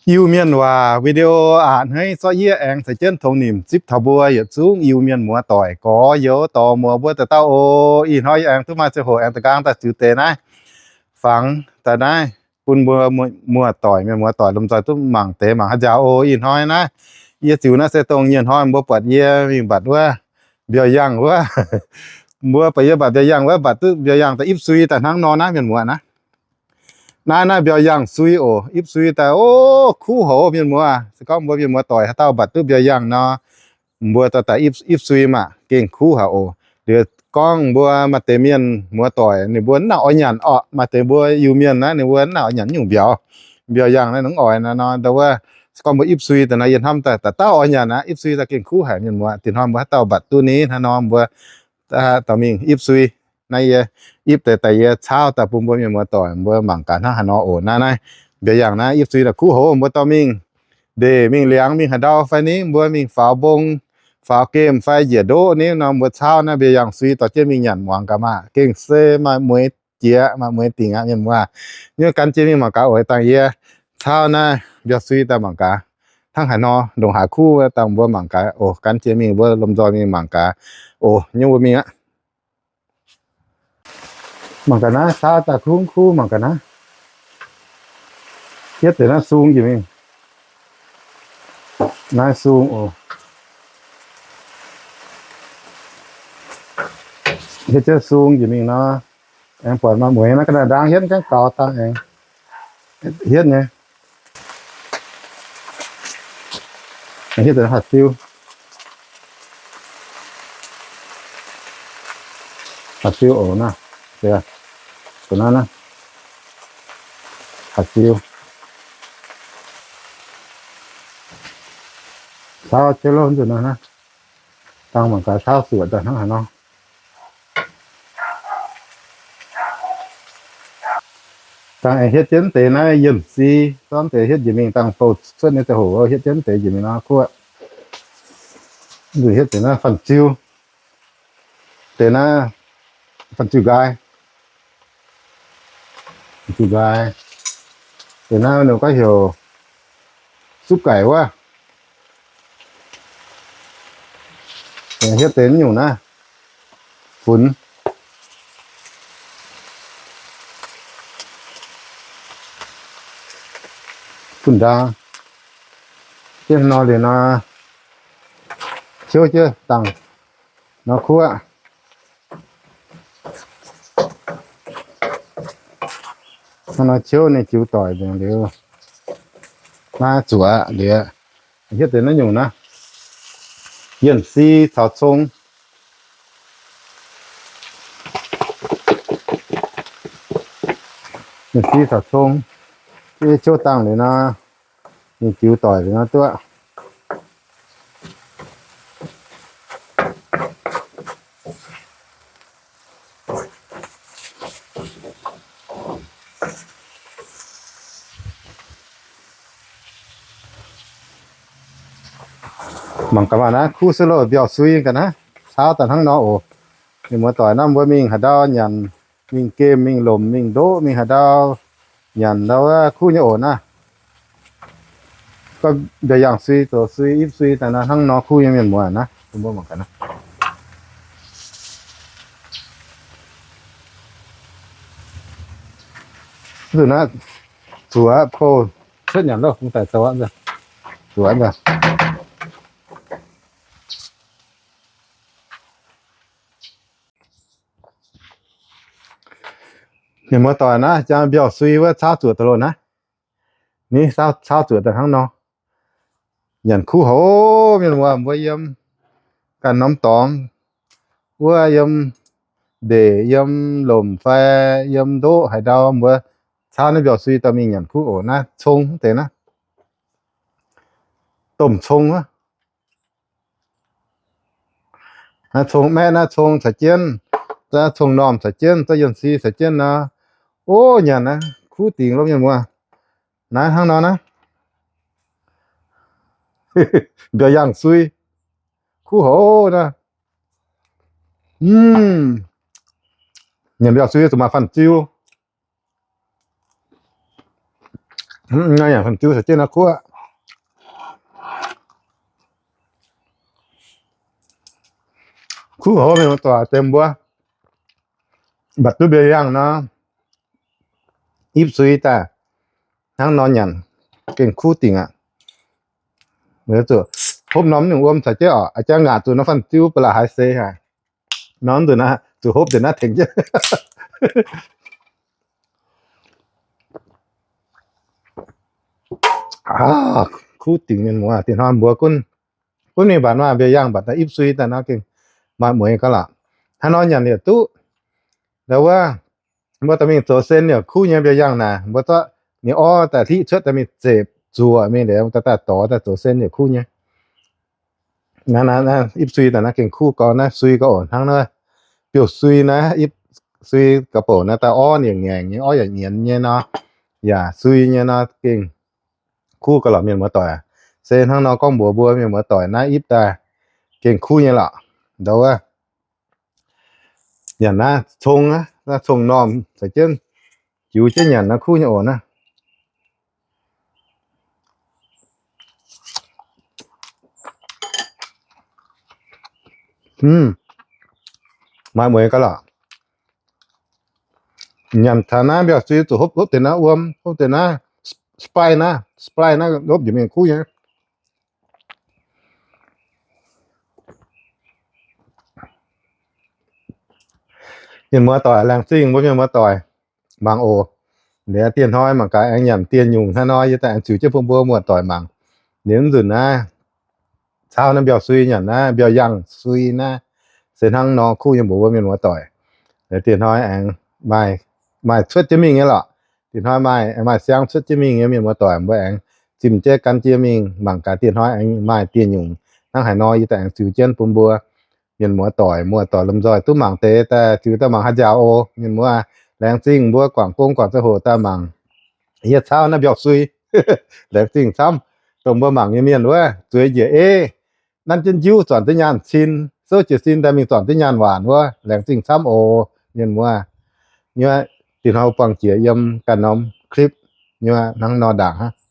Iu-Mienh waac video aqc. Hneiv zorqv yie aengx caux jienv tongx nimc zipv taux mbuo yietc zungv Iu-Mienh muoz-doic gorx-youz dorh muoz mbuo daaih dauh oc. Ih hnoi yie aengx duqv maaih ziangh hoc aengx da'gaang daaih ziux deix naaiv, fangx daaih naaiv bun mbuo muoz-doic, mienh muoz-doic lomh nzoih duqv mangc deix mangc haaix nziaaux oc. Ih hnoi naaiv yie ziux naaiv se dongh nyienh hnoi mbuo buatc yie mingh mbatc wuov mbiauz yangh wuov. Mbuo buatc yie mbatc mbiauz yangh wuov, mbatc duqv mbiauz yangh daaih ipv sui daaih hnangv nor naaiv, mienh muoz naaiv. Naaiv, naaiv mbiauz yangh sui oc, ipv sui daaih, o, kuv haic oc, mienh muoz. Se gorngv mbuo mienh muoz-doic haaix dauh mbatc duqv mbiauz yangh nor, mbuo dorh daaih ipv, ipv sui maah, gengh kuv haic oc. Liuz gorngv mbuo maaih deix mienh muoz-doic ninh mbuo mv nangc oix nyanc orqc, maaih deix mbuo Iu-Mienh naaiv ninh mbuo mv nangc oix nyanc nyungc mbiauz. Mbiauz yangh naaiv ninh mv oix nor, ndau wuov, se gorngv mbuo ipv sui daaih nor, yie hnamv daaih dauh dauh oix nyanc aqv. Ipv sui daaih gengh kuv haic, mienh muoz. Dinh hnoi mbuo haaix dauh mbatc duqv ni hnangv nor, mbuo dorh mingh ipv sui. Naaiv yie ipv deix daaih yie caauv daaih bun mbuo mienh muoz-doic mbuo mangc gaax hnangv haaix nor oc. Naaiv, naaiv mbiauz yangh naaiv ipv sui daaih kuv haic, mbuo dorh mingh ndeic mingh liangx mingh haaix ndau fai ni, mbuo mingh faaux mbong, faaux gemh fai njiec ndoqv ni nor, mbuo caauv naaiv mbiauz yangh sui dorh jienv mingh nyanc muangx gaax maah. Gengh se maaih mueiz jiex, maaih mueiz dingc aqv, mienh muoz. Nyei gan jienv mingh mangc gaax oc. Dangh yie caauv naaiv mbiauz sui daaih mangc gaax hnangv haaix nor, ndongc haaix kuv dangh mbuo mangc gaax oc. Gan jienv mingh, mbuo lomh nzoih mingh mangc gaax oc. Nyei mbuo mingh aqv. Mangc gaax naaiv, caauv daaih kungx kuv, mangc gaax naaiv. Hietv deix naaiv sung jiex mingh. Naaiv sung oc. Hietv jienv sung jiex mingh nor, aengx buatc maaih mueiz naaiv, ga'naaiv ndaang hietv gaengh gaux dangh aengx hietv nyei. Hietv deix hatc siu. Hatc siu oc naaiv. Deix naaiv naaiv, hatc siu. Caauv jienv lov nzunc naaiv naaiv. Dangh mangc gaax caauv zuoqc daaih hnangv haaix nor. Dangh aengx hietv jienv deix naaiv yienh si, zorqv deix hietv njiec mingh dangh bouh cuotv nyei ziangh hoc hietv jienv deix njiec mingh nor kuv. Nzunc hietv deix naaiv fanh ziu. Deix naaiv fanh ziu nqaai. Fanh ziu nqaai. Deix naaiv ninh gorngv heuc suqv gaic wuov. Hietv deix nyungc naaiv, funx, funx ndaang. Jienv nor liuz nor, ciouv jienv dangh nor kuv aqv. Hnangv nor ciouv ninh jiu doic nzengc liuz, naaiv zuoqc liuz, hietv deix naaiv nyungc naaiv, yienh si caux cong. Yienh si caux cong, ciouv dangh liuz nor, ninh jiu doic liuz nor duqv. Mangc gaax maah naaiv kuv se loz mbiauz sui ga'naaiv, caauv daaih hnangv nor oc. Mienh muoz-doic naaiv mbuo mingh haaix ndau nyanc, mingh gemh, mingh lomc, mingh ndoqv, mingh haaix ndau nyanc ndau wuov kuv nyei oc naaiv. Gorngv mbiauz yangh sui, zoux sui, ipv sui daaih naaiv hnangv nor kuv nyei, mienh muoz naaiv. Mbuo mangc gaax naaiv. Zuqc naaiv zuoqc bouh cuotv nyanc loh, kungx daaih zoux aqv nzunc. Zuoqc nzunc. Mienh muoz-doic naaiv, jangx mbiauz sui wuov caauv zuoqc daaih loh naaiv. Ni, caauv zuoqc daaih hnangv nor. Nyanc kuv haic, mienh muoz, mbuo yiem ganh norm dorngx wuov, yiem ndeic, yiem lomc fai yiem ndoqv haaix ndau, mbuo caauv naaiv mbiauz sui dorh mingh nyanc kuv oc. Naaiv cong deix naaiv, domh cong wuov. Naaiv cong maeqv, naaiv cong caux jienv, naaiv cong normh caux jienv, zorqv yienh si caux jienv nor, o, nyanc naaiv kuv dingc lo mienh muoz. Naaiv hnangv nor naaiv, mbiauz yaangh sui, kuv hoz naaiv. Nyanc mbiauz sui zuqc maaih fanh ziu. Fanh ziu caux jienv naaiv kuv, kuv hoz mienh muoz-doic deix mbuo mbatc duqv mbiauz yaangh nor, ipv sui daaih hnangv nor nyanc, gengh kuv dingc aqv. Zuqc hopv norm nyungc wuom caux jienv oc, a'jang ngaatc zuqc nor fanh ziu ba'laqc haaix seix haic. Nor nzunc naaiv zuqc hopv nzengc naaiv tengx jienv. Kuv dingc mienh muoz, dinh hnoi mbuo gunv, gunv mingh mbatc maaih mbiauz yaangh mbatc naaiv ipv sui daaih nor gengh maaih mueiz gauh lorqc. Hnangv nor nyanc yaac duqv. Ndau wuov mbuo dorh mingh zoux sen yaac kuv nyei mbiauz yaangh naaic, mbuo zorqv ninh orv daaih hlitv cuotv daaih mingh zepc zuoqc mingh liuz daaih daaih dorh daaih zoux sen yaac kuv nyei. Naaiv ipv sui daaih naaiv gengh kuv gau, naaiv sui gau oc. Hnangv naaiv biouv sui naaiv, ipv sui ga'bouc naaiv daaih orv ninh ngaengc nyei, orv yaac nyienz nyei nor, yaac sui nyei nor gengh kuv gau lorqc mienh muoz-doic. Se hnangv nor gorngv mbuox mbuo mienh muoz-doic naaiv ipv daaih gengh kuv nyei lorqc. Ndau wuov nyanc naaiv cong, naaiv cong-normh caux jienv, jiux jienv nyanc naaiv kuv nyei oc naaiv. Maaih mueiz gauh lorqc. Nyanc taux naaiv mbiauz sui zuqc hopv, hopv deix naaiv wuom, hopv deix naaiv Sprite naaiv, Sprite naaiv hopv njiec mingh kuv nyei. Mienh muoz-doic, laengz zingh mbuo mienh muoz-doic mangc oc. Liuz dieh hnoi mangc gaax aengx nyanc dieh nyungc hnangv nor, yie daaih aengx ziux jienv bun mbuo muoz-doic mangc. Liuz nzunc naaiv caux naaiv mbiauz sui nyanc naaiv, mbiauz yaangh sui naaiv, se hnangv nor kuv nyei mbuox mbuo mienh muoz-doic. Liuz dieh hnoi aengx maaih cuotv jienv mingh nyei lorqc. Dieh hnoi maaih, maaih siang cuotv jienv mingh nyei mienh muoz-doic, mbuo aengx zimh jienv gan jienv mingh mangc gaax dieh hnoi aengx maaih dieh nyungc hnangv haaix nor, yie daaih aengx ziux jienv bun mbuo mienh muoz-doic, muoz-doic lomh nzoih duqv mangc deix daaih ziux daaih mangc haaix nziaaux oc. Mienh muoz, laengz zingh mbuo guangc gong guangc ziangh hoc daaih mangc yie caux naaiv mbiauz sui. Laengz zingh camv. Dongh mbuo mangc nyei mienh wuov, zueiz njiec ei, nanv jienv njuv zornc duqv nyaanh cin, souv jiez sin daaih mingh zornc duqv nyaanh waanc wuov, laengz zingh camv oc mienh muoz. Nyuoqv, dinh hnoi buangh jiex yiem ganh norm clip nyuoqv hnangv nor ndaangc hnangv.